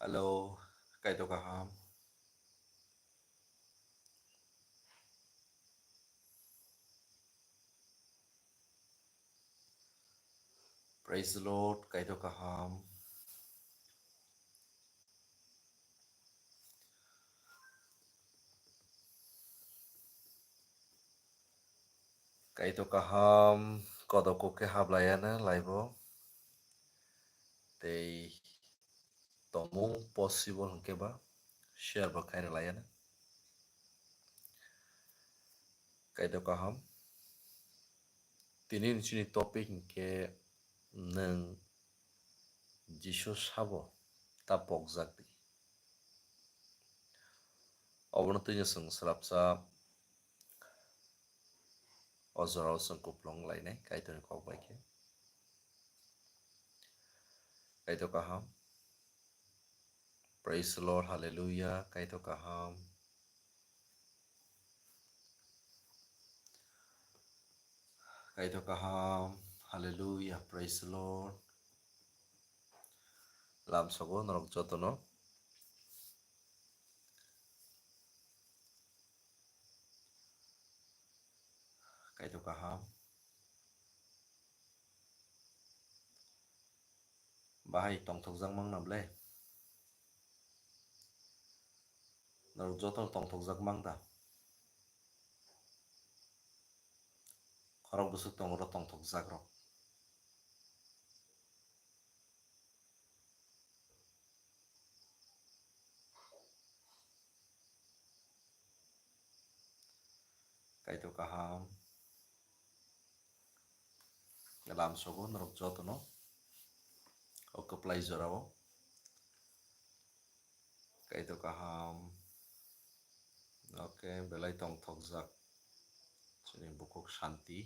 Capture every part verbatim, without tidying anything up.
Hello, Kaitor kaham. Praise the Lord, Kaitor kaham. Kaitor kaham, kodok kok khe hablaiya na laibo. Tei tongmung possible hwnkhe ba share bo khaina laiya na. Kaitor kaham. Tini ni chini topic hwnkhe nwng Jisu sabo ta pokjak di. Obono twi chwng swrapsa o jorao chwng kupulung lainai Kaitorni kok bai khe. Kaitor kaham. Praise the Lord, hallelujah, Kaitor kaham. Kaitor kaham, hallelujah, praise the Lord. Lamsogo norok jotono. Kaitor kaham. Bahai tongthokjak mang na ble? Norok joto tongthokjak mang da? Khorok bwswk tongo ro tongthokjak rok. Kaitor kaham. Lamsogo norok jotono o kwplai jorao. Kaitor kaham. Oke, belai tongthokjak chini bukhuk santi.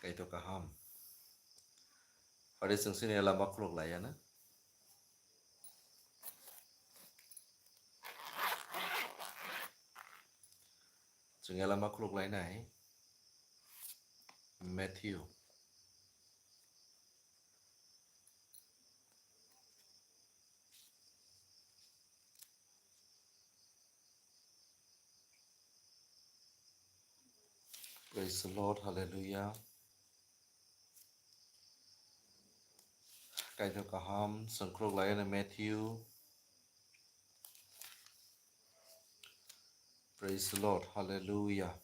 Kaitor kaham. Phari chwng chini lama khuluk laiya na? Chwng lama khuluk lainai Matthew. Praise the Lord, hallelujah. Kaitor kaham, chwng khuluk lainai Matthew. Praise the Lord, hallelujah.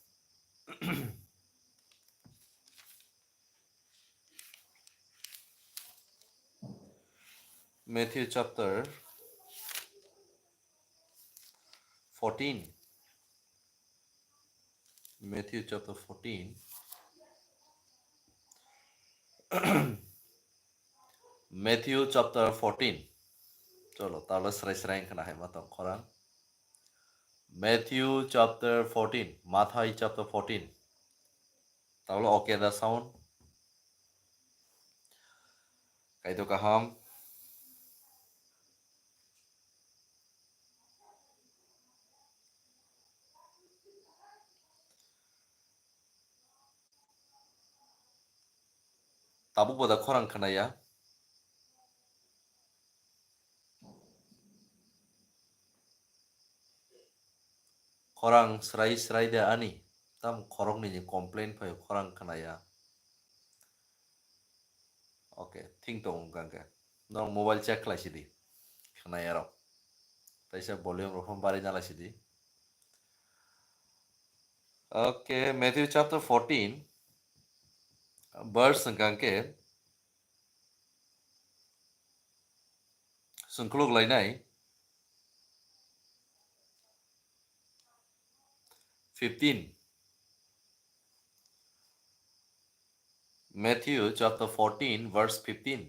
Matthew chapter fourteen. Matthew chapter fourteen. Matthew chapter fourteen. Cholo, talo srai srai khna hai ma tong khorang. Matthew chapter fourteen, Mathai chapter fourteen. Talo okay da sound? Kaitor kaham. Tabuk bo da khorang khna ya. Khorang srai srai de ani. Tam khoroknwi ni complain phai khorang khna ya. Okay, thing tong wngkha hwnkhe. Norok mobile check khlai sidi. Khna ya rok. Taisa volume rok phano bari nalai sidi. Okay, Matthew chapter fourteen, verse hwnkha hwnkhe, chwng khuluk lainai fifteen. Matthew chapter fourteen, verse fifteen.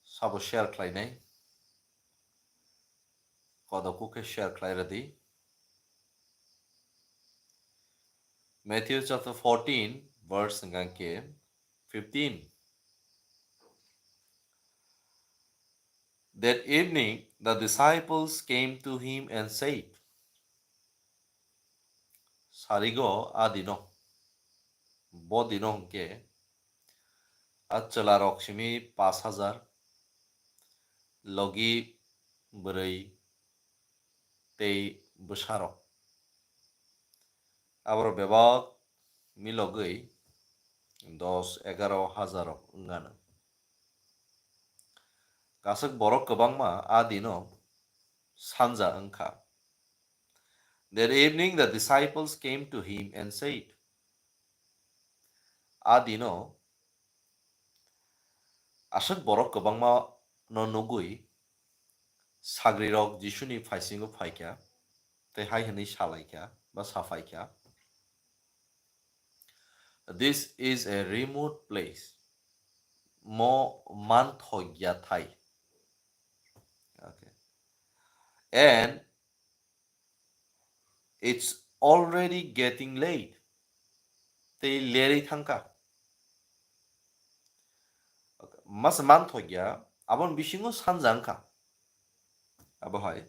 Sabo share khlainai. Kodoku khe share khlai rwdi. Matthew chapter fourteen, verse hwnkha khe fifteen. That evening, the disciples came to him and said, Sarigo a dino, bo dino hwnkhe a chwlarok simi pash hajar, logi bwrwi tei bwsarok. Aborok bebak milogwi dos egaro hajar rok wngano. Kasuk borok kwbangma a dino sanja wngkha. That evening the disciples came to him and said, A dino aswk borok kwbangma no nugwi sagrirok Jisuni phaisingo phaikha tei hai hwnwi salaikha ba saphaikha, "This is a remote place." Mo manthokya thai. Okay. And it's already getting late. Tei lerwi thangkha. Mas manthokya, aboni bisingo sanja wngkha. Abo hai.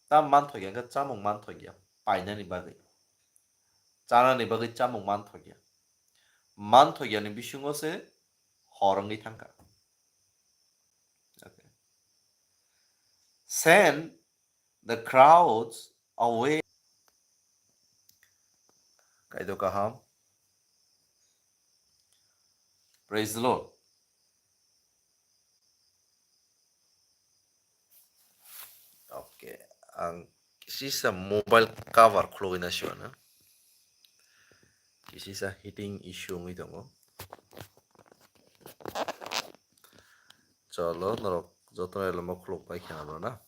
Tam manthokya, hwnkhe chamung manthokya, painani bagwi. Chanani bagwi chamung manthokya. Manthokyani bisingo se hor wngwi thangkha. Okay. Send the crowds away. Kaido kaham. Praise the Lord. Okay, ang kisisa mobile cover khulugwi na siya na. Kisisa heating issue wngwi tongo. Cholo, norok jotono lama khuluk pai kheno na.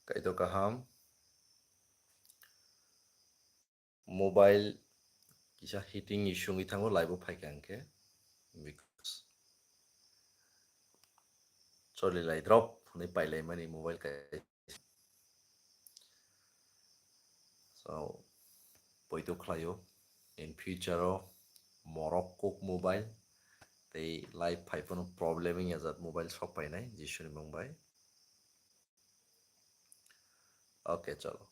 Kaitor kaham. Mobile kisa heating issue wngwi thango, live o phaikha hwnkhe. Because choli lai drop hwnwi pailaimani mobile kai. So, poito khlaio, in future o morok kok mobile tei live phai phano problem wngya jat mobile sok painai, Jisuni mung bai. Okay, chalo.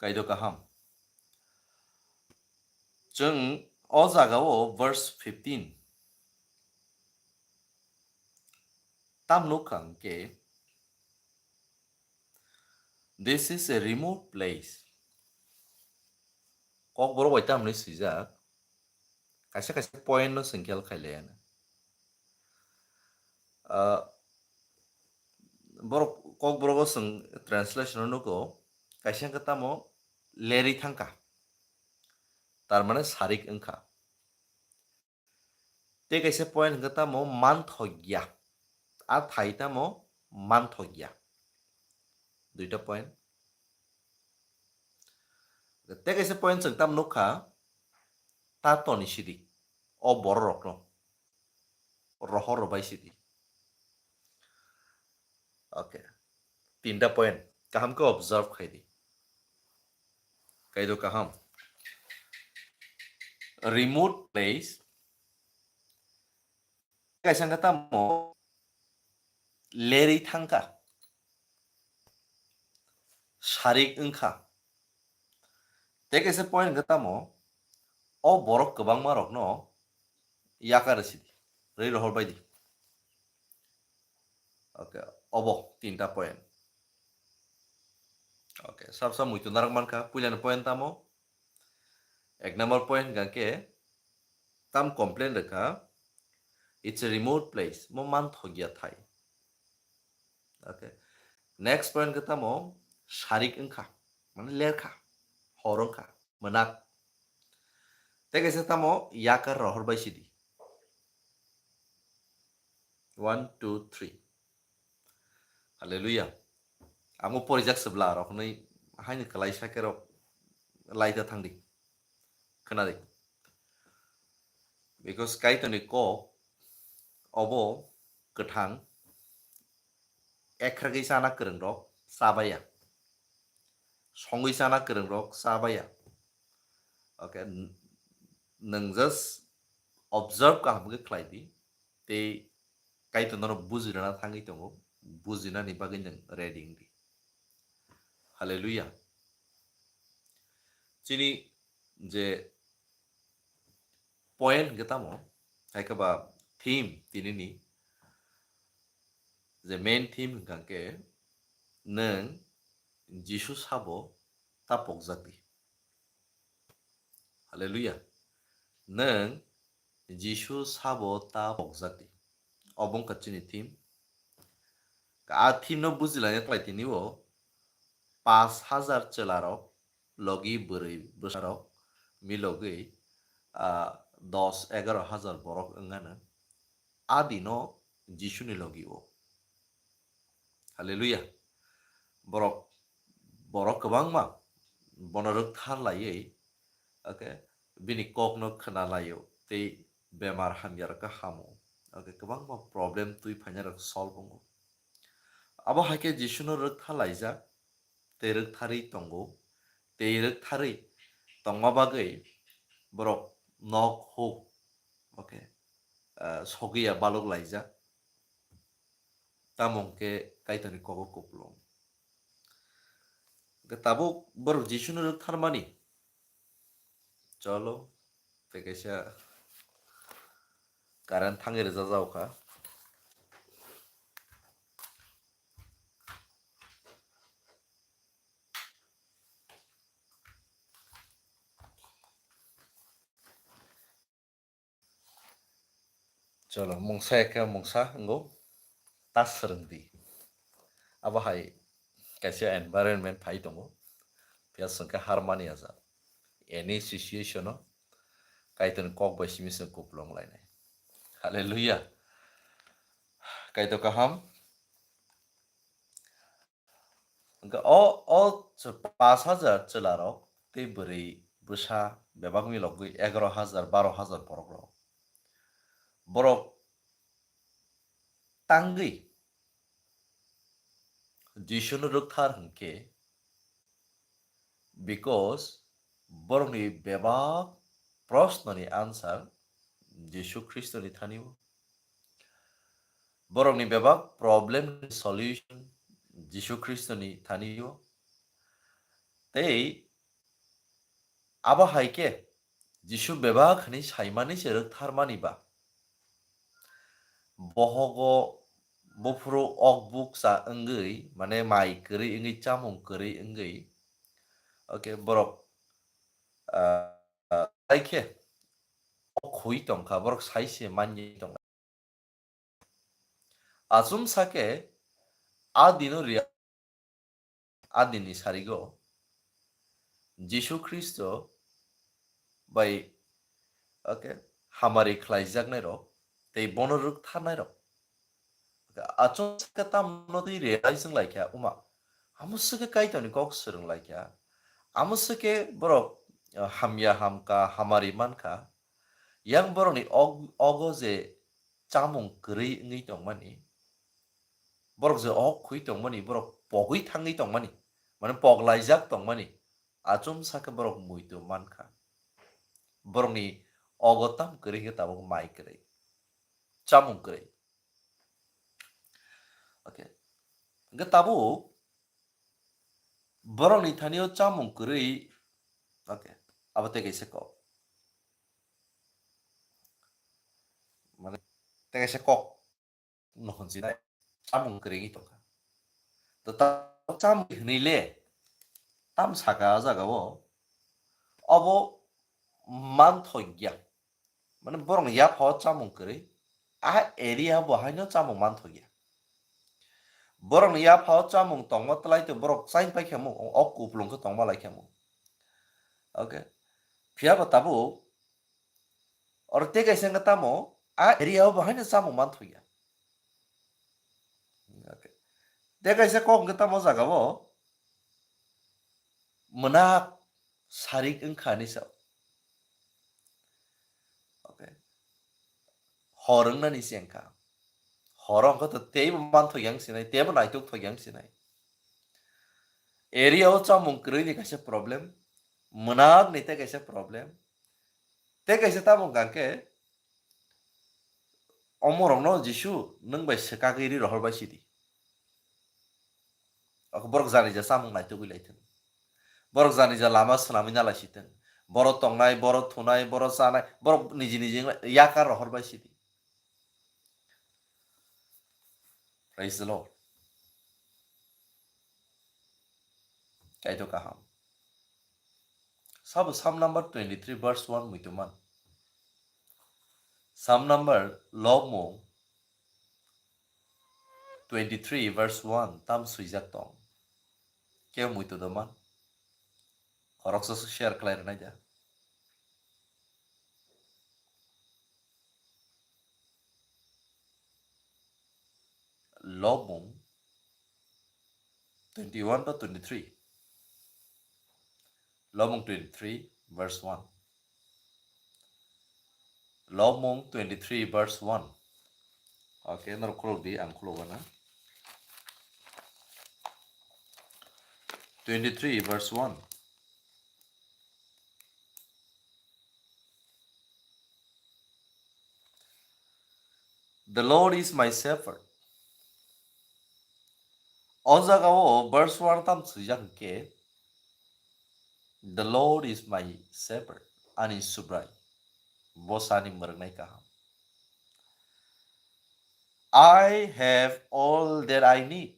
Kaido kaham. Chwng o jaga o verse fifteen tam nukha hwnkhe, "This is a remote place." Kokborok bai tamni swijak, kaisa kaisa point no chwng khel khailaiya. Ah, borok, Kokborok o chwng translation o nugo, kaisa hwnkhe tamo lerwi thangkha, tar mane sarik wngkha. Tei kaisa point hwnkhe tamo manthokya. A thai tamo manthokya. Duita point. Tei kaisa point chwng tamo nukha, ta toni sidi. O bororokno. Rohor rwbai sidi. Okay. Tinta point. Kaham khe observe khai di. Kaido kaham. Remote place. Kaisa hwnkhe tamo lerwi thangkha. Sarik wngkha. Tei kaisa point hwnkhe tamo, o borok kwbangma rokno yakar rwsidi, rwi rohor baidi. Okay, obo tinta point. Okay, sab sab muitu narwk mankha, puilani point tamo? Ek number point hwnkhe tam complain rwkha, "It's a remote place," mo manthokya thai. Okay. Next point khe tamo, sarik wngkha, mane lerkha, hor wngkha, mwnak. Tei kaisa tamo, yakar rohor bai sidi. One, two, three. Hallelujah. Amo porijak se bla rok hwnwi haini kwlai sakhe rok laita thangdi. Khwnadi. Because Kaitorni kok obo kwthang, ekhragwi chana kwrwngrok chabaiya. Songwi chana kwrwngrok chabaiya. Okay, n-, nwng just observe kaham khe khlai di. Tei Kaitor nono bujirana thangwi tongo, bujinani bagwi nwng ready wng di. Hallelujah. Chini je point hwnkhe tamo, hai khe ba theme tinini je main theme hwnkha khe nwng Jisu sabo ta pokjak di. Hallelujah. Nwng Jisu sabo ta pokjak di. Obo wngkha chini theme. A theme no bujilaina khlai tini o pash hajar chwlarok logi bwrwi bwsarok milogwi, ah, dos egaro hajar borok wngano. A dino Jisuni logi o. Hallelujah. Borok, borok kwbangma bono rwktharlaiwi, okay, bini kokno khwnalaio tei bemar hamyarokno hamo. Okay, kwbangma problem twi phainairok solve wngo. Abo hai khe Jisuno rwktharlaijak tei rwktharwi tongo, tei rwktharwi tongma bagwi borok nok huk, okay, ah, sogwi ya balok laijak. Tamo hwnkhe Kaitorni kogo kupulung. Hwnkhe tabuk borok Jisuno rwktharmani. Cholo, tei kaisa current thangwi rwjak jao kha. Cholo, mungsa ya khe mungsa wngo, ta swrwng di. Abo hai kaisa environment phai tongo, phiya chwng khe har mani aja. Any situation o Kaitorni kok bai simi chwng kupulung lainai. Hallelujah. Kaitor kaham. Hwnkhe o, o ch-, pash hajar chwlarok tei bwrwi bwsa bebak milogwi egaro hajar, baro hajar borok rok. Borok tangwi Jisuno rwkthar hwnkhe, because borokni bebak prosnoni answer Jisu Khristoni thani o. Borokni bebak problem ni solution Jisu Khristoni thani o. Tei abo hai khe Jisu bebak hwnwi saimani se rwktharmani ba. Bohogo buphuru ok bukcha wngwi, mane mai kwrwi wngwi, chamung kwrwi wngwi, okay, borok, ah, ah, hai khe ok khui tongkha, borok sai se manwi tongkha. Achomsa khe a dino ria-, a dinni sarigo Jisu Khristo bai, okay, hamari khlaijaknairok tei bono rwktharnairok. Achomsa khe tamno twi realize wng lai kha, uma, amo se khe Kaitorni kok swrwng lai kha, amo se khe borok, ah, hamya hamkha, hamari mankha. Yang borokni og-, ogo je chamung kwrwi wngwi tongmani, borok je ok khui tongmani, borok pogwi thangwi tongmani, mane poglaijak tongmani, achomsa khe borok muitu mankha. Borokni ogo tam kwrwi khe tabuk mai kwrwi, chamung kwrwi. Okay. Hwnkhe tabuk borokni thani o chamung kwrwi, okay, abo tei kaisa kok. Mane, tei kaisa kok no hwnjinai chamung kwrwi wngwi tongkha. To ta chamung hwnwi le tam saka a jaga o, obo manthokya. Mane borokni yapha o chamung kwrwi, a area bo haino chamung manthokya. Borokni yapha o chamung tongma twlai to borok chain pai khe mung, o kupulung khe tongma lai khe mung. Okay. Phiya ba tabuk oro tei kaisa wngkha tamo, a area o bo haino chamung manthokya. Okay. Tei kaisa kok wngkha tamo jaga o, mwnaksarik wngkha hinwi sa. Okay. Hor wngnani se wngkha. Horo wngkha to teibo manthok yang sinai, teibo naitok thok yang sinai. Area o chamung kwrwini kaisa problem, mwnakni tei kaisa problem, tei kaisa tamo hwnkha khe omorokno Jisu nwng bai swkagwi ri rohor bai sidi. Borok janija chamung naitugwi lai thung. Borok janija lama swnamwi na lai si thung. Borok tongnai, borok thunai, borok chanai, borok niji niji wngla-, yakar rohor bai sidi. Praise the Lord. Kaitor kaham. Sabo Psalm number twenty-three verse one muitu man. Psalm number lobmung twenty-three verse one tam swijak tong. Khe muitu do man. Khoroksa se share khlai rwnai da. Lobmung twenty-one to twenty-three. Lobmung twenty-three verse one. Lobmung twenty-three verse one. Okay, norok khulok di, ang khulok gana. Twenty-three verse one. The Lord is my shepherd. O jaga o verse one tam swijak hwnkhe, "The Lord is my shepherd," ani Subrai, bo sani mwrwngnai kaham. "I have all that I need."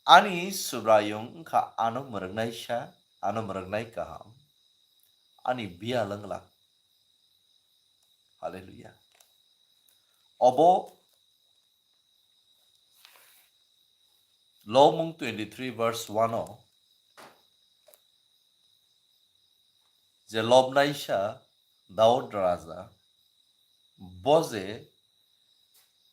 Ani Subraiyung wngkha ano mwrwknaisa, ano mwrwknai kaham, ani biyal wngla. Hallelujah. Obo Lobmung twenty-three verse one o je lobnaisa Daud Raja, bo je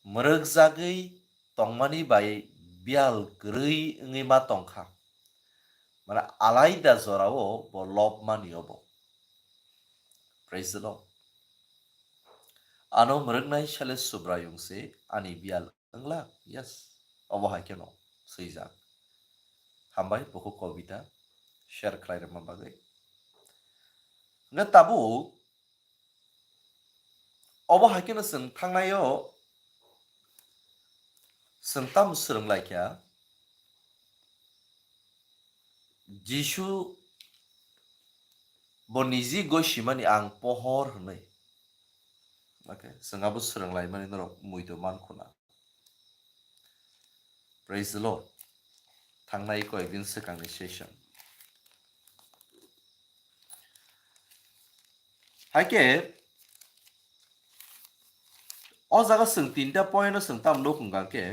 mwrwkjagwi tongmani bai biyal kwrwi wngwi ma tongkha. Mane alaida jorao bo lobmani obo. Praise the Lord. Ano mwrwknaisa le Subraiyung se ani biyal wngla? Yes. Obo hai kheno swijak. Hambai bukhuk kobita share khlai rwma bagwi. Hwnkhe tabuk obo hai kheno chwng thangnaio chwng tamo swrwng lai kha? Jisu bo niji goi simani ang pohor hwnwi. Okay, chwng abo swrwng laimani norok muitu man khuna. Praise the Lord. Thangnai koyekdin swkangni session. Haikhe o jaga chwng tinta point no chwng tamo nuk hwnkha khe,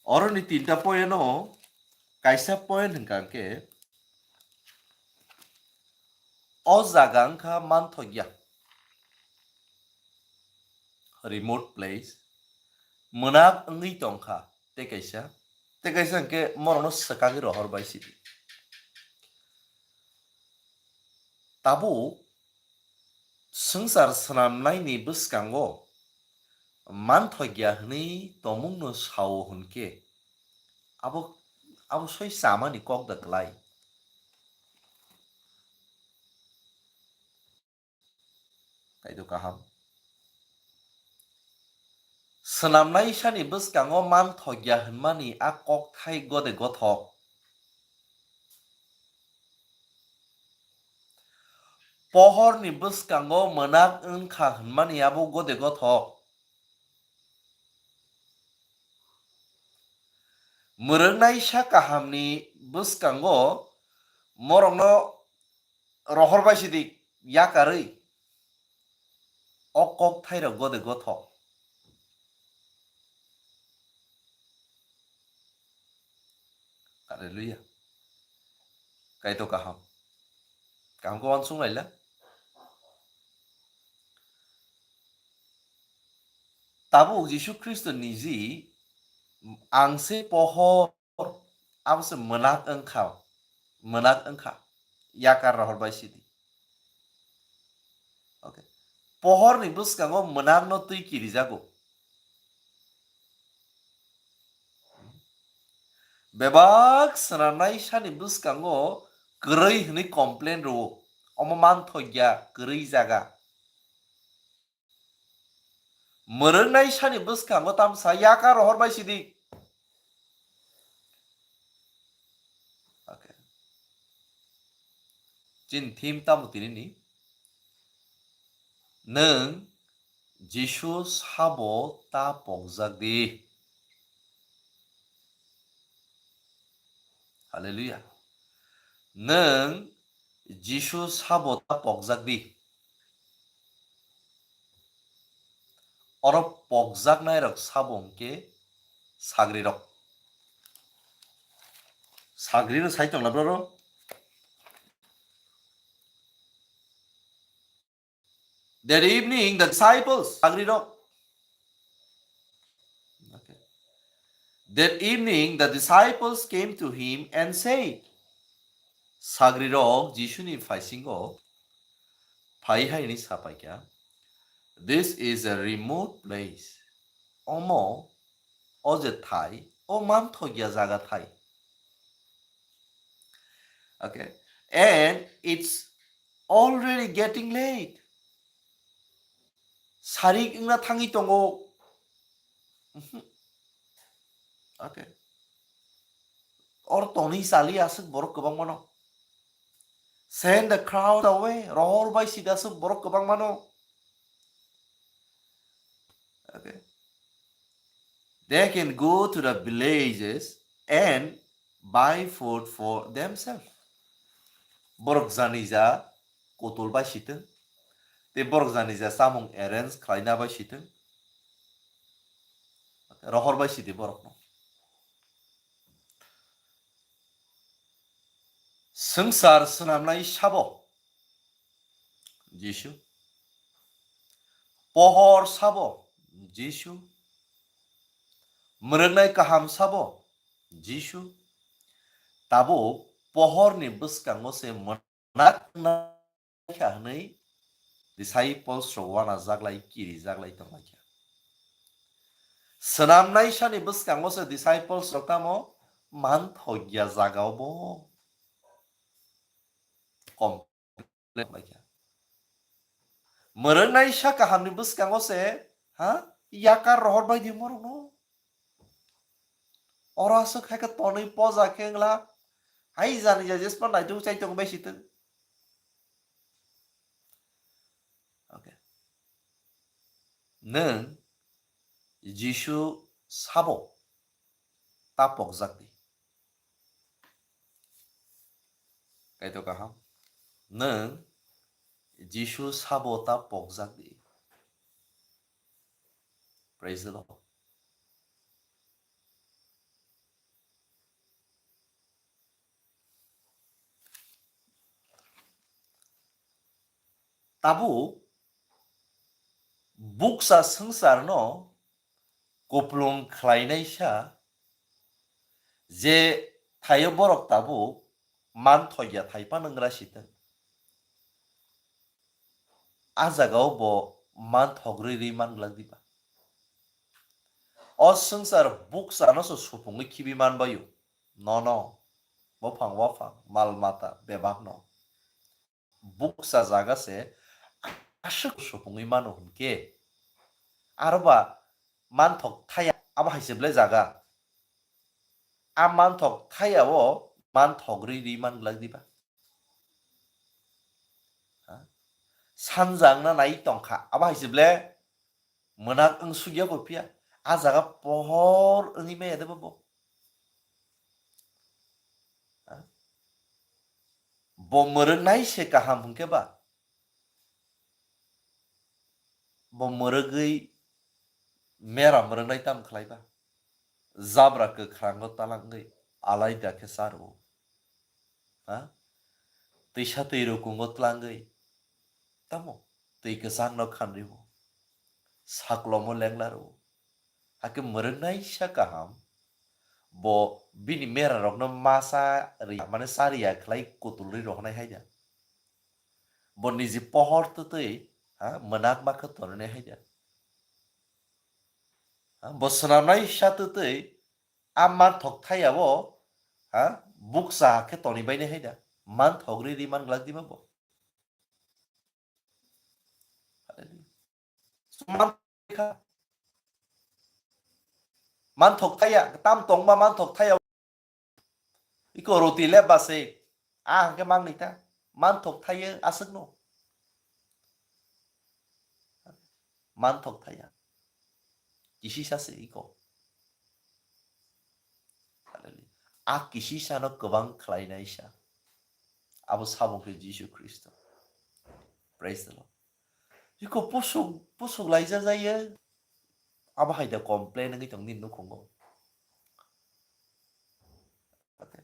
oroni tinta point no kaisa point hwnkha khe, o jaga wngkha manthokya, remote place, mwnak wngwi tongkha, tei kaisa, tei kaisa hwnkhe morokno swkagwi rohor bai sidi. Tabuk swngchar swnamnaini bwskango manthokya hwnwi tongmungno sao hwnkhe, abo, abo soi chamani kok da klai. Kaido kaham. Swnamnaisani bwskango manthokya hwnmani a kokthai gode gothok. Pohorni bwskango mwnak wngkha hwnmani abo gode gothok. Mwrwknaisa kahamni bwskango morokno rohor bai sidi yakarwi o kokthairok gode gothok. Hallelujah. Kaitor kaham. Kaham khe uansuk laila. Tabuk Jisu Khristo niji Ang se pohor, abo se mwnak wngkha, mwnak wngkha, yakar rohor bai sidi. Okay. Pohorni bwskango mwnakno twi kirijago. Bebak swnamnai sani bwskango kwrwi hwnwi complain rwo. Omo manthokya kwrwi jaga. Mwrwngnai sani bwskango tamsa yakar rohor bai sidi. Okay. Chini theme tamo tinini? Nwng Jisu sabo ta pokjak di. Hallelujah. Nwng Jisu sabo ta pokjak di. Oro pokjaknairok sabo hwnkhe sagrirok. Sagrirok sai tongla bro? That evening, the disciples, sagrirok. Okay. That evening, the disciples came to him and said, sagrirok Jisuni phaisingo phai hai hwnwi sapaikha, "This is a remote place." Omo, o je thai, o manthokya jaga thai. Okay. And it's already getting late. Sarik wngna thangwi tongo. Mhm. Okay. Or tongwi chali aswk borok kwbangmano. Send the crowd away. Rohor bai sida aswk borok kwbangmano. Okay. They can go to the villages and buy food for themselves. Borok jani ja kotol bai sitwng. Tei borok jani ja samung arrange khlaina bai sitwng. Rohor bai sidi borokno. Swngchar swnamnai sabo Jisu. Pohor sabo Jisu. Mwrwngnai kaham sabo Jisu. Tabuk pohorni bwskango se mwnak wngna kha hwnwi disciples rok uanajaklai, kirijaklai tonglaikha. Swnamnai sani bwskango se disciples rok tamo manthokya jagao bo complain khlaikha. Mwrwngnai sa kahamni bwskango se, ha, yakar rohor bai di morokno. Oro aswk hai khe tonwi poja khe wngla. Hai jani ja jespa naituk chaitok bai sitwng. Okay. Nwng Jisu sabo ta pokjak di. Kaitor kaham. Nwng Jisu sabo ta pokjak di. Praise the Lord. Tabuk buksa swngcharno kupulung khlainaisa je thaio borok tabuk manthokya thaiphano wngwra sitwng. A jagao bo manthok rwi rwi man glak diba? O swngchar bukchano se supungwi khibi man bai-o. Nono, buphang waphang, mal mata, bebakno. Bukcha jaga se aswk supungwi mano hwnkhe, aro ba manthok thaya, abo hai se belai jaga. A manthok thaya o manthok rwi rwi man glak diba? Ha? Sanja wngna nai tongkha, abo hai se ble mwnak wng sukya bo phiya. A jaga pohor wngwi maya de bo. Ha? Bo mwrwknai se kaham hwnkhe ba? Bo mwrwgwi mera mwrwknai tamo khlai ba? Jabra kwkhwrango talangwi alaida khe cha rwo. Ha? Twisa twi rukungo tlangwi tamo twi kwchangno khanrwo. Saklomo lengla rwo. Hakhe mwrwknaisa kaham Bo bini mera rokno masa ri, mane sariya khlai kutulri rohonai haida. Bo niji pohor twtwi, ha, mwnakma khe tonwi haida. Ha, bo swnamnai sa twtwi a manthok thayao, ha, bukcha khe toni bainai haida. Manthok ri ri man glak di ma bo. Hallelujah. Manthok thaya, tam tongma manthok thaya. Iko roti leba se, a hwnkhe mangni ta, manthok thaya aswkno. Manthok thaya. Kisisa se iko. Hallelujah. A kisisano kwbang khlainai sa. Abo sabung khe Jisu Khristo. Praise the Lord. Iko pusuk, pusuk laija jaiya. Abo hai da complain wngwi tong nini nukhungo. Okay.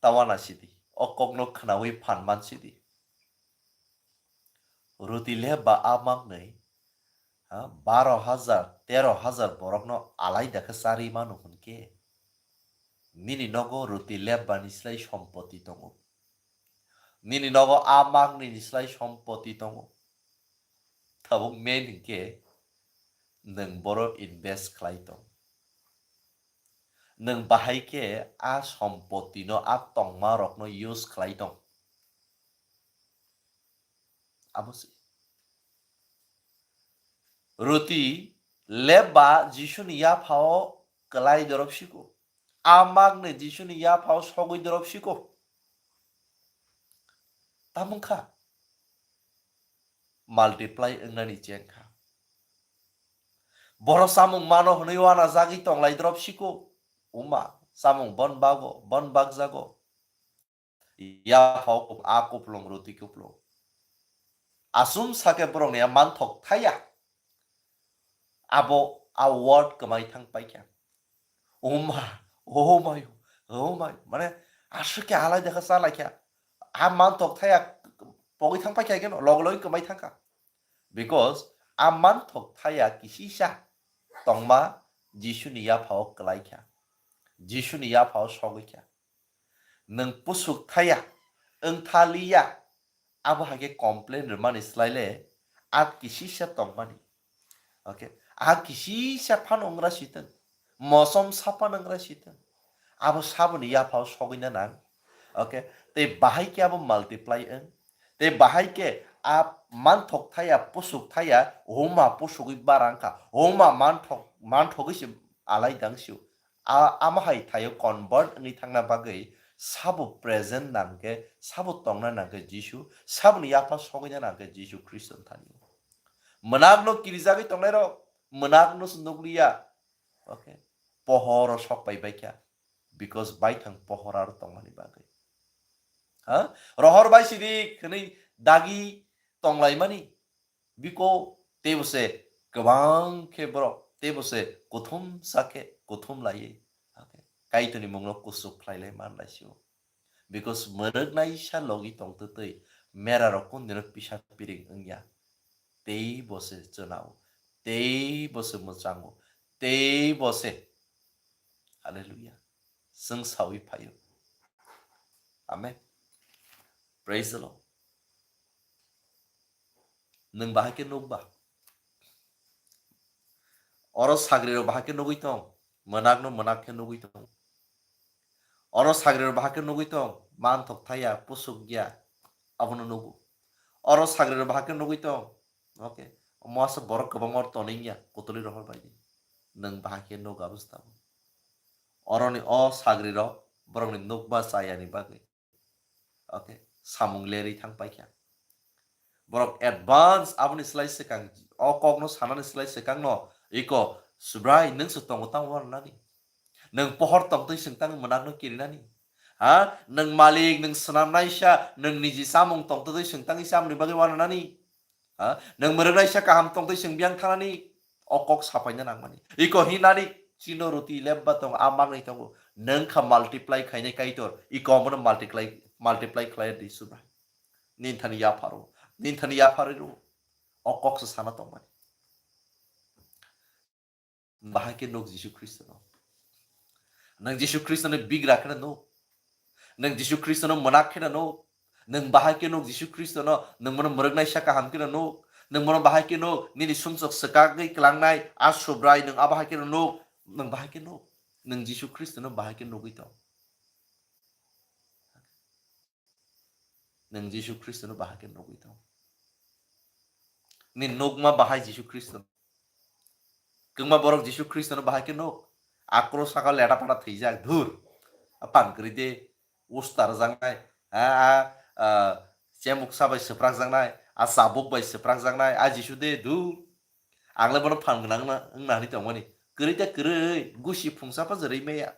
Tawana sidi. O kokno khnawi phan man sidi. Roti leba a mangnwi, ha, baro hajar, tero hajar borokno alaida khe charwi mano hwnkhe, nini nogo roti lebani slai sompoti tongo. Nini nogo a mangnwini slai sompoti tongo. Tabuk main hinkhe nwng boro invest khlai tong. Nwng bahai khe a sompotino, a tongma rokno use khlai tong. Abo se. Roti leba Jisuni yaphao kwlai dorop siko. A magni Jisuni yaphao sogwi dorop siko. Tamung kha. Multiply wngnani cheng kha. Boro samung mano hwnwi wana jagwi tonglai dorop siko. Uma, samung bon bago, bon bagjago. Yaphao kup-, a kuplung, roti kuplung. Asum sake borokni a manthok thaya. Abo a word kwmai thang paikha. Oma, oh my, oh my. Mane, aswk khe halai dekha chalaikha. A manthok thaya pogwi thang paikha keno, log logwi kwmai thangkha. Because a manthok thaya kisisa tongma Jisuni yaphao kwlaikha. Jisuni yaphao sogwikha. Nwng pusuk thaya, wng thaliya, abo hai khe complain rwmani slai le a kisisa tongmani. Okay, a kisisa phano wngra sitwng, mosom sa phano wngra sitwng, abo saboni yaphao sogwina nang. Okay, tei bahai khe abo multiply wng, tei bahai khe a manthok thaya, pusuk thaya, huma pusugwi bara wngkha, huma manthok, manthogwi se alai dangsio. A, amo hai thaio convert wngwi thangna bagwi sabo present nangkhe, sabo tongna nangkhe Jisu, saboni yapha sogwina nangkhe Jisu Khristo thani. Mwnakno kirijagwi tongnairok, mwnakno se nukliya. Okay. Pohoro sok pai baikha. Because baithang pohor aro tongmani bagwi. Ha? Rohor bai sidik hwnwi dagi tonglaimani. Biko teibo se kwbang khe borok, teibo se kuthum sa khe kuthum laiwi. Okay. Kaitorni mungno kuchuk khlai lai man lai sio. Because mwrwknai sa logi tongtwtwi mera rok kundino pisa piring wngya. Teibo se chwnao, teibo se mwchango, teibo se. Hallelujah. Chwng sawi phaio. Amen. Praise the Lord. Nwng bahai khe nukba? Oro sagrirok bahai khe nugwi tong, mwnakno mwnakhe nugwi tong. Oro sagrirok bahai khe nugwi tong, manthok thaya, pusuk ya, abono nugo. Oro sagrirok bahai khe nugwi tong, okay, omo asa borok kwbangma tonwi ya, kutulwi rohor bai di. Nwng bahai khe nugo abo se tabuk. Oroni o sagrirok borokni nukba chayani bagwi. Okay, samung lerwi thang paikha. Borok advance aboni slai swkang, o kokno sanani slai swkangno, iko, Subrai, nwng se tongo tamo wananani? Nwng pohor tongtwi swng tang mwnakno kirinani? Ha? Nwng malik, nwng swnamnaisa, nwng niji samung tongtwi swng tang isa amoni bagwi wananani? Ha? Nwng mwrwknaisa kaham tongtwi swng biyang thanani? O kok sapaina nangmani. Iko hinani, chino roti lebba tong, a manwi tongo. Nwng kha multiply khainai Kaitor, iko omono multiply, multiply khlai di Subrai. Ninthani yapharo, ninthani yapharwi rw. O kok se sana tongmani. Bahai khe nuk Jisu Khristono. Nwng Jisu Khristono bigra kheno nuk. Nwng Jisu Khristono mwnak kheno nuk. Nwng bahai khe nuk Jisu Khristono, nwng bono mwrwknai sa kaham kheno nuk. Nwng bono bahai khe nuk, nini sumsok swkagwi kwlangnai a Subrai, nwng a bahai kheno nuk. Nwng bahai khe nuk. Nwng Jisu Khristono bahai khe nugwi tong. Nwng Jisu Khristono bahai khe nugwi tong. Nini nukma bahai Jisu Khristo. Kwbangma borok Jisu Khristono bahai khe nuk. A cross saka leta pata thwijak, dhur. A pan kwrwi de, usta rwjaknai. A, a, a, chemuksa bai swprakjaknai. A chabuk bai swprakjaknai. A Jisu de, dhur. Ang le bono phan gwnang wngna, wngna hinwi tongmani. Kwrwi ta kwrwi, gusi phungsa pa jwrwi maya.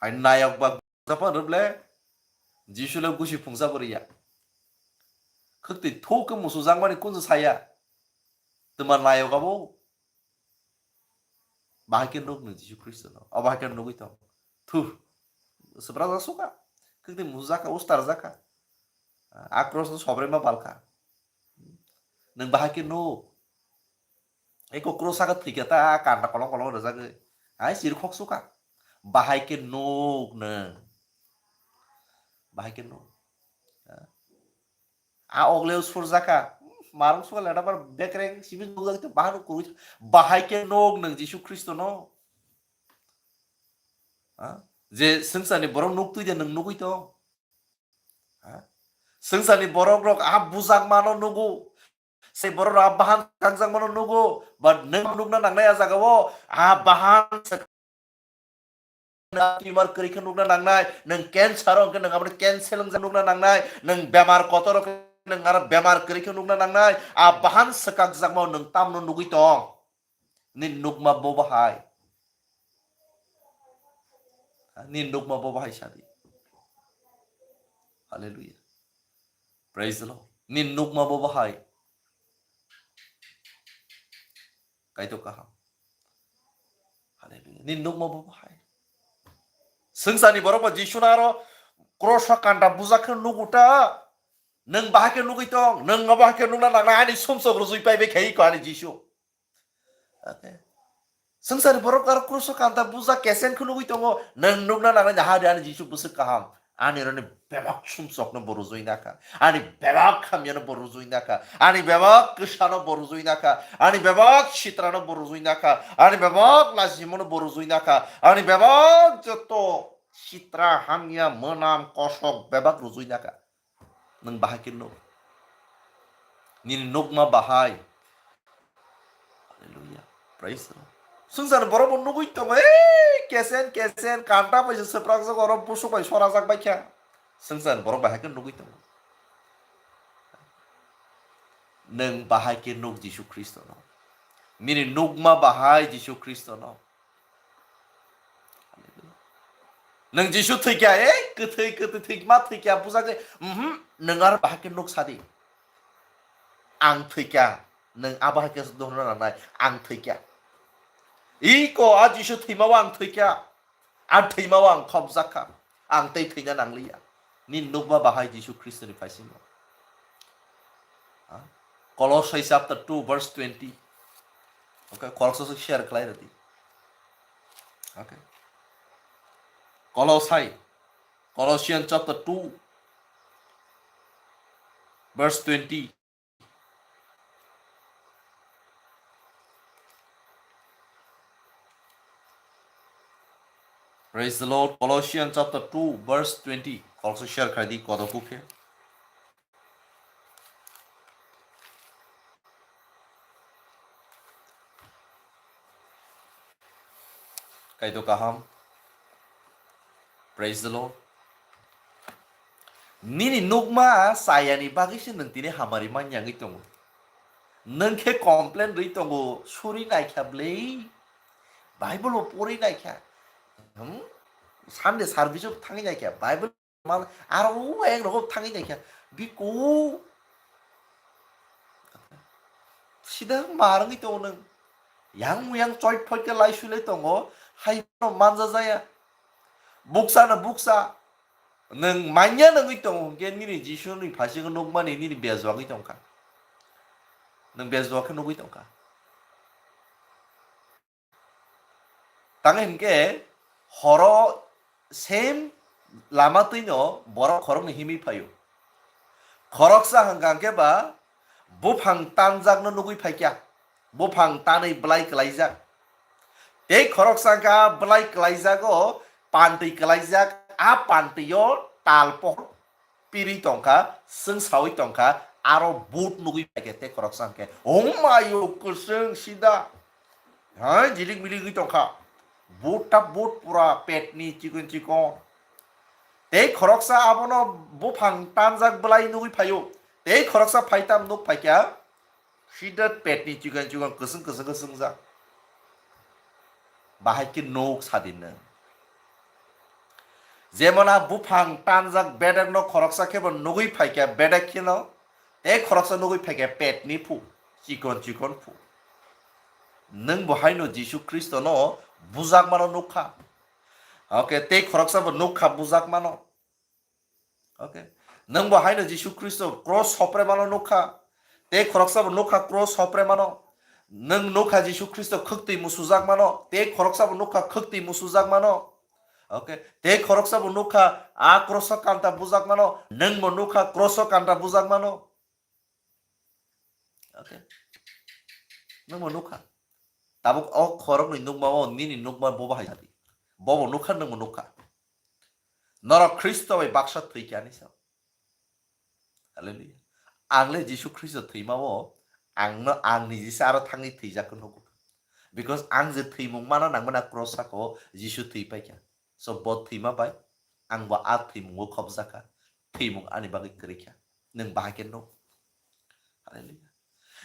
Hai nayok ba phungsa pa rwble, Jisu le gusi phungsa bo rwya. Khwktwi thok khe musujakmani kunju saya. Twma nayok abo. Bahai khe nuk nwng Jisu Khristono. O bahai khe nugwi tong. Thur. Swprak jak suka. Khwktwi musujakha, ustar jakha. A cross no sobrema balkha. Nwng bahai khe nuk. Eko cross saka thwikha ta kanda kolong kolong rwjagwi. Hai sir khok suka. Bahai khe nuk nwng. Bahai khe nuk. A ogleo surjakha. Marung suka leta par bekreng simi nukjagwi tong bahai nuk kurui. Bahai khe nuk nwng Jisu Khristono. Ha? Je swngcharni borok nuk twi de nwng nugwi tong. Ha? Swngcharni borok rok a bujakmano nugo. Sei borok rok a bahan kanjakmano nugo. But nwng nukna nangnai a jagao a bahan tumor kwrwi khe nukna nangnai, nwng cancer o hwnkhe nwng abono cancel wngjak nukna nangnai, nwng bemar kotor o hwnkhe nwng aro bemar kwrwi khe nukna nangnai, a bahan swkakjakmao nwng tamno nugwi tong? Nini nukma bo bahai? Nini nukma bo bahai sadi? Hallelujah. Praise the Lord. Nini nukma bo bahai? Kaitor kaham. Hallelujah. Nini nukma bo bahai? Swngcharni borok ba Jisu no aro cross o kanda bujak khe nugo ta. Nwng bahai khe nugwi tong, nwng abo hai khe nukna nangnai ani sumsok rwjui paibai khe iko ani Jisu. Okay. Swngcharni borok aro cross o kanta buja kesen khe nugwi tongo, nwng nukna nangnai naha de ani Jisu bwswk kaham. Ani roni bebak sumsokno bo rwjui nakha. Ani bebak hamyano bo rwjui nakha. Ani bebak kwsano bo rwjui nakha. Ani bebak sitrano bo rwjui nakha. Ani bebak lachimono bo rwjui nakha. Ani bebak joto sitra hamya mwnam kosok bebak rwjui nakha. Nwng bahai khe nuk. Nini nukma bahai. Hallelujah. Praise the Lord. Swngcharni borok bo nugwi tongo, "Ei, kesen, kesen, kanta bai se swprakjak, oro busuk bai sorajak bai kha." Swngcharni borok bahai khe nugwi tongo. Nwng bahai khe nuk Jisu Khristono. Nini nukma bahai Jisu Khristono. Nwng Jisu thwikha, ei, kwthwi, kwthwi thwima thwikha, bujagwi, mhm, nwng aro bahai khe nuk sadi. Ang thwikha, nwng abo hai khe dohorna nangnai, ang thwikha. Iko a Jisu thwimao ang thwikha, a thwimao ang khopjakha, ang tei thwina nangliya. Nini nukma bahai Jisu Khristoni phaisingo. Ha? Kolosai chapter two verse twenty. Okay, Kolosai share khlai rwdi. Okay. Kolosai, Colossians chapter two verse twenty. Praise the Lord. Colossians chapter two verse twenty. Kolosai share khlai di, kodo kukhe. Kaitor kaham. Praise the Lord. Nini nukma chayani bagwi se nwng tini hamari manya wngwi tongo. Nwng khe complain rwi tongo, suri naikha bwlwi, Bible bo pori naikha. Hmm? Sunday service o thangwi naikha, Bible man, aro o ek rogo thangwi naikha. Biko. Sida marwngwi tongo nwng. Yang muyang choi phoi khe lai sui lai tongo. Hai no manja jaya. Buksa no buksa. Nwng manya nangwi tongo hwnkhe nini Jisu ni phaisingno nukmani nini bejwagwi tongkha. Nwng bejwa khe nugwi tongkha. Tang hinkhe horo same lama twino borok khoroknwi himwi phaio. Khoroksa hwnkha hwnkhe ba buphang tanjakno nugwi phaikha, buphang tanwi bwlai kwlaijak. Tei khoroksa hwnkha bwlai kwlaijago, pantwi kwlaijak, a pantwio tal pohor pirwi tongkha, swngsawi tongkha, aro but nugwi phaikha tei khoroksa hwnkhe, "Oh mayo, kwchwng sida." Hai, jilik milik wngwi tongkha. But ta but pura petni chikon chikon. Tei khoroksa abono buphang tanjak bwlai nugwi phaio. Tei khoroksa phaitam nuk phaikha. Sida petni chikon chikon kwswng kwswng khe swngjak. Bahai khe nuk sadin nwng. Jemon a buphang tanjak bedekno khoroksa khebo nugwi phaikha bedek kheno, tei khoroksa nugwi phaikha petni phu, chikon chikon phu. Nwng bo haino Jisu Khristono bujakmano nukha. Okay, tei khoroksa bo nukha bujakmano. Okay. Nwng bo haino Jisu Khristo cross sopremano nukha. Tei khoroksa bo nukha cross sopremano. Nwng nukha Jisu Khristo khwktwi musujakmano. Tei khoroksa bo nukha khwktwi musujakmano. Okay. Tei khoroksa bo nukha a cross o kanta bujakmano. Nwng bo nukha cross o kanta bujakmano. Okay. Nwng bo nukha. Tabuk o khoroknwi nukma o nini nukma bobo hai sadi. Bobo nukha, nwng bo nukha. Norok Khristo bai baksa thwi khe ani sa. Hallelujah. Ang le Jisu Khristo thwima o ang no, ang niji se aro thangwi thwijak khe nugo. Because ang je thwimung mana nangmani a cross saka o Jisu thwi paikha. So bo thwima bai ang bo a thwimungo khopjakha. Thwimung ani bagwi kwrwikha. Nwng bahai khe nuk. Hallelujah.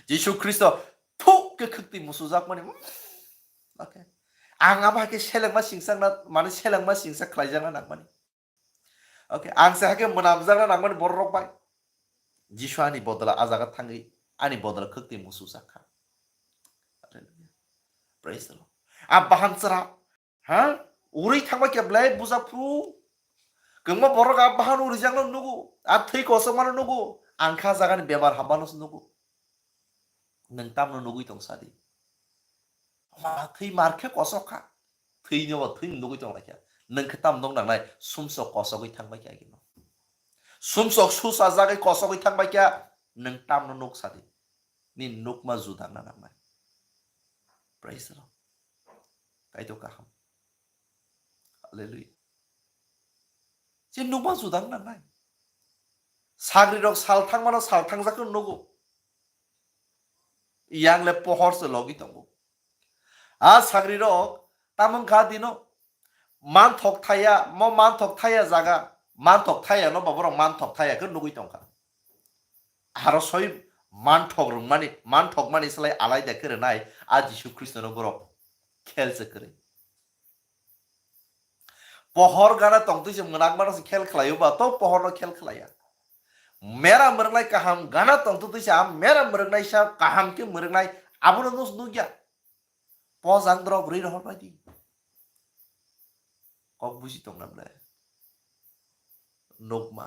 Jisu Khristo thuk khe khwktwi musujakmani. Okay. Ang abo hai khe selengma singsak na, mane selengma singsak khlaijakna nangmani. Okay, ang se hai khe mwnamjakna nangmani bororok bai. Jisu ani bodola a jaga thangwi ani bodola khwktwi musujakha. Hallelujah. Praise the Lord. A bahan chwra, ha? Uri thangma khe belai bujak phuru. Kwbangma borok a bahan urijakno nugo, a thwi kosokmano nugo, ang kha jagani bemar hammano se nugo. Nwng tamno nugwi tong sadi? Ma thwi mar khe kosok kha. Thwino bo thwino nugwi tong lai kha. Nwng khe tam nuk nangnai? Sumsok kosogwi thang bai kha agino. Sumsok susa jagwi kosogwi thang bai kha. Nwng tamno nuk sadi? Nini nukma judakna nangnai. Praise the Lord. Kaitor kaham. Hallelujah. Je nukma judang nangnai. Sagrirok sal thangmano sal thangjak nugo. Yang le pohor se logi tongo. A sagrirok tamung kha dino manthok thaya, mo manthok thaya jaga, manthok thaya no baborok manthok thaya khe nugwi tongkha. Aro soi manthok rwngmani, manthokmani slai alaida khe rwnai a Jisu Khristono borok khel se kwrwi. Pohor gana tongtwi se mwnakmano se khel khlaio ba, to pohorno khel khlaiya. Mera mwrwngnai kaham gana tongtwi se a mera mwrwngnai sa kaham khe mwrwngnai abono nus nukya. Pojang drop rwi rohor bai di. Kok buji tongna ble. Nukma.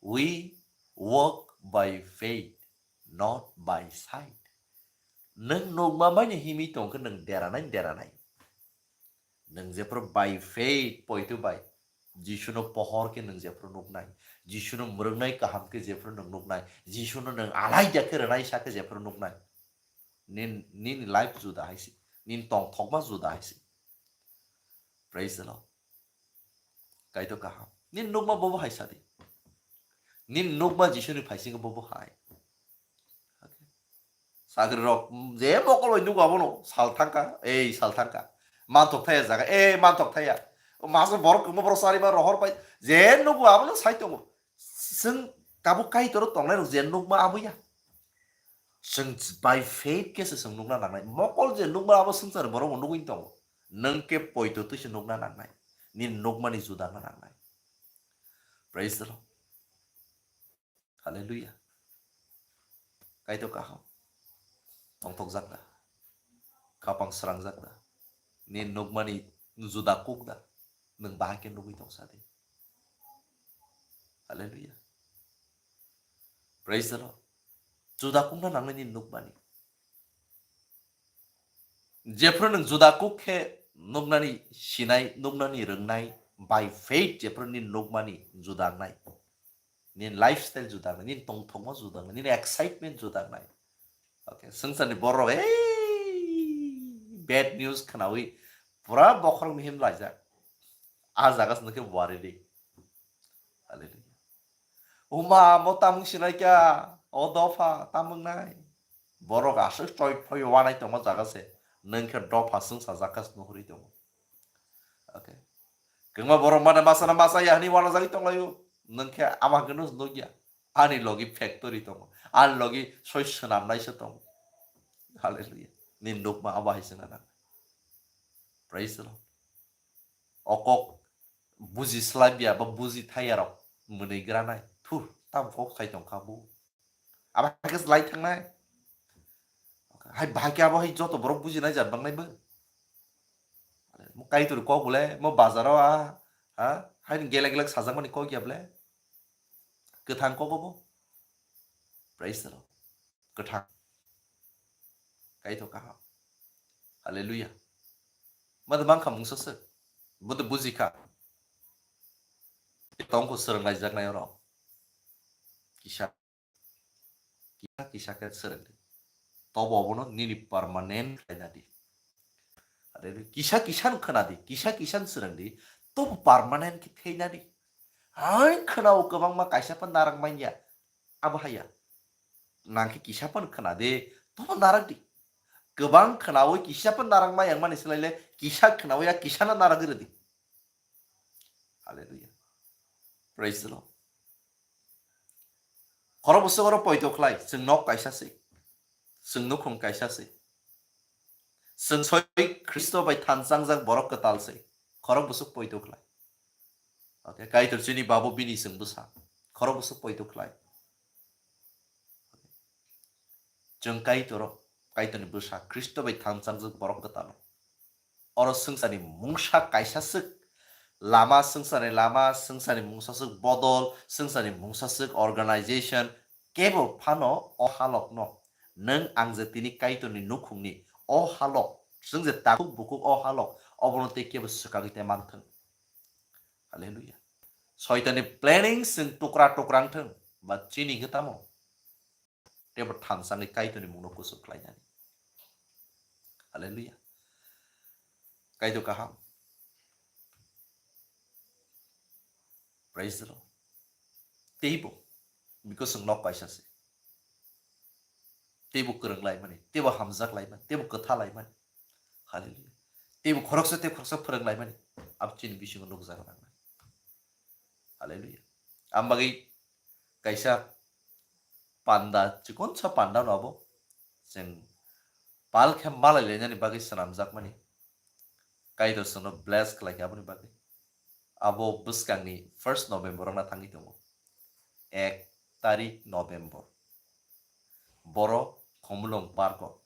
We walk by faith, not by sight. Nwng nukma bai no himwi tong khe nwng deranai, deranai. Nwng jephru by faith poito bai Jisuno pohor khe nwng jephru nuknai, Jisuno mwrwngnai kaham khe jephru nwng nuknai, Jisuno nwng alaida khe rwnai sa khe jephru nuknai, nin, nini life juda hai se, nini tongthokma juda hai se. Praise the Lord. Kaitor kaham. Nini nukma bobo hai sadi. Nini nukma Jisuni phaisingbo bobo hai. Sagrirok, mm, je mokol bai nugo abono, sal thangkha, ei sal thangkha. Manthok thaya jaga, ei manthok thaya. O maso borok kwma borok sari ma rohor pai, je nugo abono sai tongo. Chwng tabuk Kaitor tongnai rok je nukma abo ya. Chwng by faith khe se chwng nukna nangnai. Mokol je nukma abo swngchar borok bo nugwi tongo. Nwng khe poito twi se nukna nangnai. Nini nukmani juda wngna nangnai. Praise the Lord. Hallelujah. Kaitor kaham. Tongthokjak da? Khapang srangjak da? Nini nukmani juda kuk da? Nwng bahai khe nugwi tong sadi. Hallelujah. Praise the Lord. Juda kukna nangnai nini nukmani. Jephru nwng juda kuk khe nuknani sinai, nuknani rwngnai, by faith jephru nini nukmani juda wngnai, nini lifestyle juda wngnai, nini tongthokma juda wngnai, nini excitement juda wngnai. Okay, swngcharni borok, "Ei, bad news," khwnawi pura bokhorok mihim laijak. A jaga se nwng khe wari di. Hallelujah. Uma, mo tamung sinai kya? O dopha, tamung nai. Borok aswk choi phoi wanai tongma jaga se. Nwng khe dopha swng sajak kha se nuhuri tongo. Okay. Kwbangma borok mane masa na masa ya hwnwi wanajagwi tonglaio. Nwng khe ama hwnkhe nw nukya. Ani logi factory tongo. Ani logi soi swnamnai se tongo. Hallelujah. Nini nukma abo hai se nana. Praise the Lord. O kok buji slai biya ba buji thai yarok mwnwi granai. Thur, tam kok sai tong kha bo. Abo hai khe slai thangnai. Hai bahai khe abo hai joto borok bujinai jat bangnai bo. Mo Kaitor kok bole, mo bazaro a, ha? Hai gele gele sajakmani kok ya bole. Kwthang kok bo. Praise the Lord. Kwthang. Kaitor kaham. Hallelujah. Mada mang kha mungsa se. Bodo buji kha. Tongkho swrwng laijaknai oro. Kisa, kisa, kisa khe swrwng di. Tobo obono nini permanent khlaina di. Hallelujah. Kisa, kisa no khwna di. Kisa, kisa no swrwng di. Tobo permanent khe theina di. Hai khwnao kwbangma kaisa phan narang manya. Abo haya. Nang khe kisa phan khwna de. Tobo narang di. Kwbang khwnawi kisa phan narang maya wngmani swlai le kisa khwnawi a kisa no naragwi rw di. Hallelujah. Praise the Lord. Khorok bwswk oro poito khlai, chwng nok kaisa se, chwng nukhung kaisa se, chwng soi Khristo bai thansangjak borok kwtal se, khorok bwswk poito khlai. Okay, Kaitor chini Babu bini chwng bwsa, khorok bwswk poito khlai. Chwng Kaitor o, Kaitorni bwsa, Khristo bai thansangjak borok kwtal o. Oro swngcharni mungsa kaisa swk, lama swngcharni lama, swngcharni mungsa swk bodol, swngcharni mungsa swk organization, kebo phano o halokno nwng ang je tini Kaitorni nukhungni o halok, chwng je takhuk bukhuk o halok, obono tei kebo swkagwi tei manthwng. Hallelujah. Soitanni planning chwng tukra tukra wngthwng, ba chini hwtamo. Teibo thansani Kaitorni mungno kuchuk khlainani. Hallelujah. Kaitor kaham. Praise the Lord. Teibo, because chwng nok kaisa se. Teibo kwrwng laimani, teibo hamjak laimani, teibo kwtha laimani. Hallelujah. Teibo khoroksa tei khoroksa phwrwng laimani. Abo chini bisingo nukjak nangnai. Hallelujah. Ang bagwi kaisa panda, chikonsa panda no abo. Chwng pal khe malai lainani bagwi swnamjakmani. Kaitor chwngno bless khlai khe aboni bagwi. Abo bwskangni first November wngna thangwi tongo. Ek tarik November. Boro Khumulwng Park o.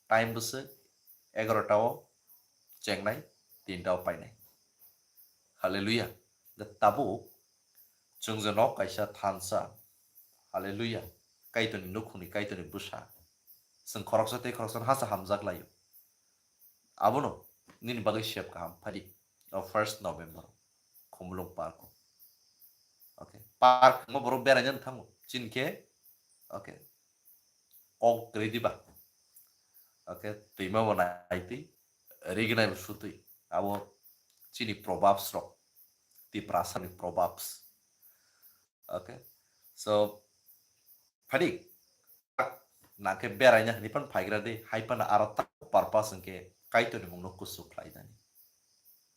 Time bwswk egarota o chengnai, tinta o painai. Hallelujah. Da tabuk chwng je nok kaisa thansa. Hallelujah. Kaitorni nukhungni, Kaitorni bwsa. Chwng khoroksa tei khoroksa hasa hamjak laio. Abono nini bagwi sep kaham phadi. O first November. Khumulwng Park o. Okay. Park mo borok beraina thango. Chini khe. Okay. Kok kwrwi diba. Okay. Twima bo naitwi. Rignai bo sutwi. Abo chini proverbs rok. Tiprasani proverbs. Okay. So, phadi. Nang khe beraina hwnwi phano phaigra di, hai phano aro tak purpose hwnkhe Kaitorni mungno kuchuk khlainani.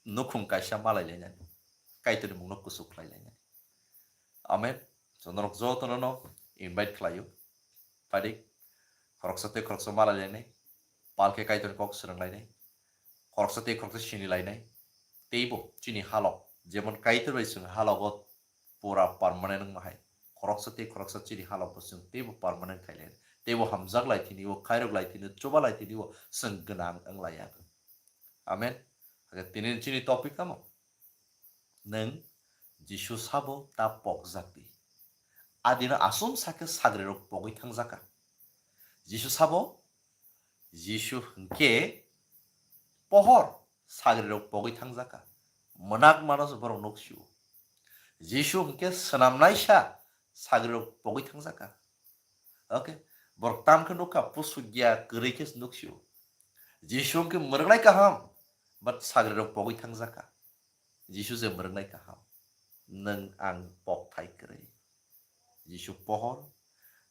Nukhung kaisa malai lainani, Kaitorni mungno kuchuk khlai lainani. Amen. So norok jotono no invite khlaio. Phadi khoroksa tei khoroksa malai lainai, pal khe Kaitorni kok swrwng lainai, khoroksa tei khoroksa sini lainai. Teibo chini halok, jemon Kaitor bai chwng halogo pura permanent wngma hai. Khoroksa tei khoroksa chini halok bo chwng teibo permanent khai lai. Teibo hamjak lai thini o, khairok lai thini o, chuba lai thini o, chwng gwnang wng lai ya. Amen. Hakhe tini chini topic tamo? Nwng Jisu sabo ta pokjak di. Adino aswm sakhe sagrirok pogwi thangjak kha. Jisu sabo, Jisu hwnkhe pohor sagrirok pogwi thangjaka. Mwnakmano se borok nuksio. Jisu hwnkhe swnamnaisa sagrirok pogwi thangjaka. Okay? Borok tamkhe nukha, pusukya, kwrwi khe nuksio. Jisu hwnkhe mwrwngnai kaham, but sagrirok pogwi thangjaka. Jisu je mwrwngnai kaham. Nwng ang pokthai kwrwi. Jisu pohor,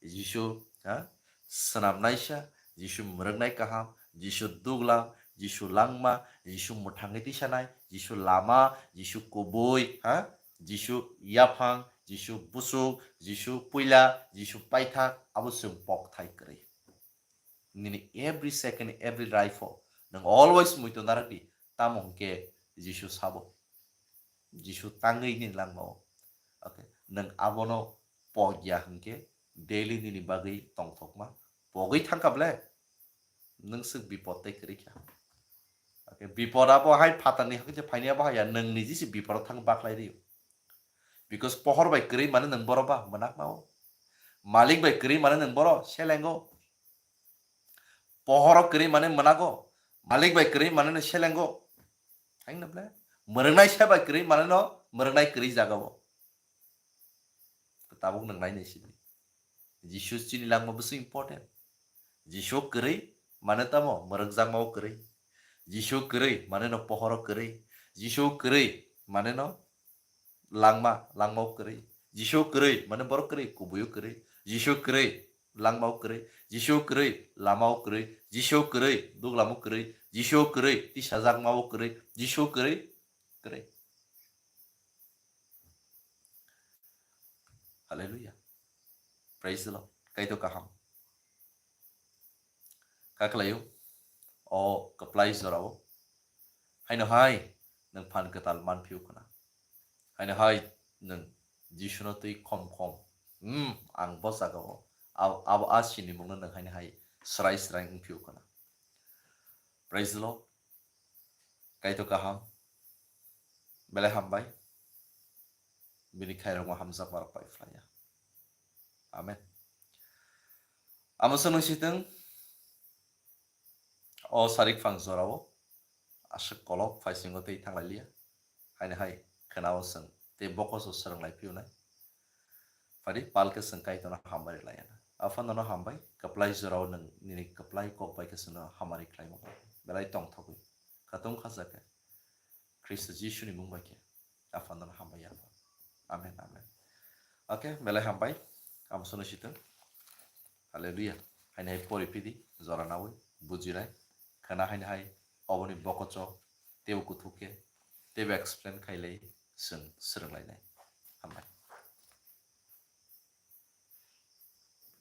Jisu, ha, swnamnaisa, Jisu mwrwngnai kaham, Jisu duglam, Jisu langma, Jisu mwthangwi tisanai, Jisu lama, Jisu kubui, ha, Jisu yaphang, Jisu busuk, Jisu puila, Jisu paithak, abo chwng pokthai kwrwi. Nini every second, every life o nwng always muitu narakdi, tamo hwnkhe Jisu sabo. Jisu tangwi nini langmao. Okay. Nwng abono pogya hwnkhe daily nini bagwi tongthokma. Pogwi thangkha ble, nwng swk bipot tei kwrwi kha. Okay. Bipot abo hai phatarni hakhe phaini abo haya, nwng niji se bipot thang baklai rio. Because pohor bai kwrwi mane nwng boro ba mwnakmao. Malik bai kwrwi mane nwng boro selengo. Pohoro kwrwi mane mwnago. Malik bai kwrwi mane no selengo. Haino ble. Mwrwngnai sa bai kwrwi mane no mwrwngnai kwrwi jagao. Tabuk nwng nainai sidi. Jisu chini langma bwswk important. Jisu kwrwi mane tamo mwrwkjakmao kwrwi. Jisu kwrwi mane no pohoro kwrwi. Jisu kwrwi mane no langma, langmao kwrwi. Jisu kwrwi mane borok kwrwi, kubuio kwrwi. Jisu kwrwi, langmao kwrwi. Jisu kwrwi, lamao kwrwi. Jisu kwrwi, duglamo kwrwi. Jisu kwrwi, tisajakmao kwrwi. Jisu kwrwi, kwrwi. Hallelujah. Praise the Lord. Kaitor kaham. Kaklaio, o kwplai jorao. Haino hai nwng phan kwtal manphio khna. Haino hai nwng Jisuno twi khom khom. Hmm, ang bo jagao. Abo, abo a sinimungno nwng haino hai srai srai wngphio khna. Praise the Lord. Kaitor kaham. Belai hambai. Bini khairokma hamjakmarok pai phlaiya. Amen. Amo chwng nung sitwng o sarik phang jorao aswk kolok phaisingo tei thanglai liya. Haino hai khwnao chwng tei bokoso swrwng lai phiyonai. Phadi palke chwng Kaitorno hambai rwlai ya. Aphano no hambai, kwplai jorao nwng nini kwplai kok bai khe chwngno hamari khlaimani belai tongthogwi. Khatung khajak khe Khristo Jisuni mung bai khe Aphano no hambai ya. Amen, amen. Okay, belai hambai. Amo chwng nung sitwng. Hallelujah. Haino hai pori phidi, jora nawi, bujinai, khwna haino hai, oboni bokocho, teibo kuthuk khe, teibo explain khailai, chwng swrwnglainai. Hambai.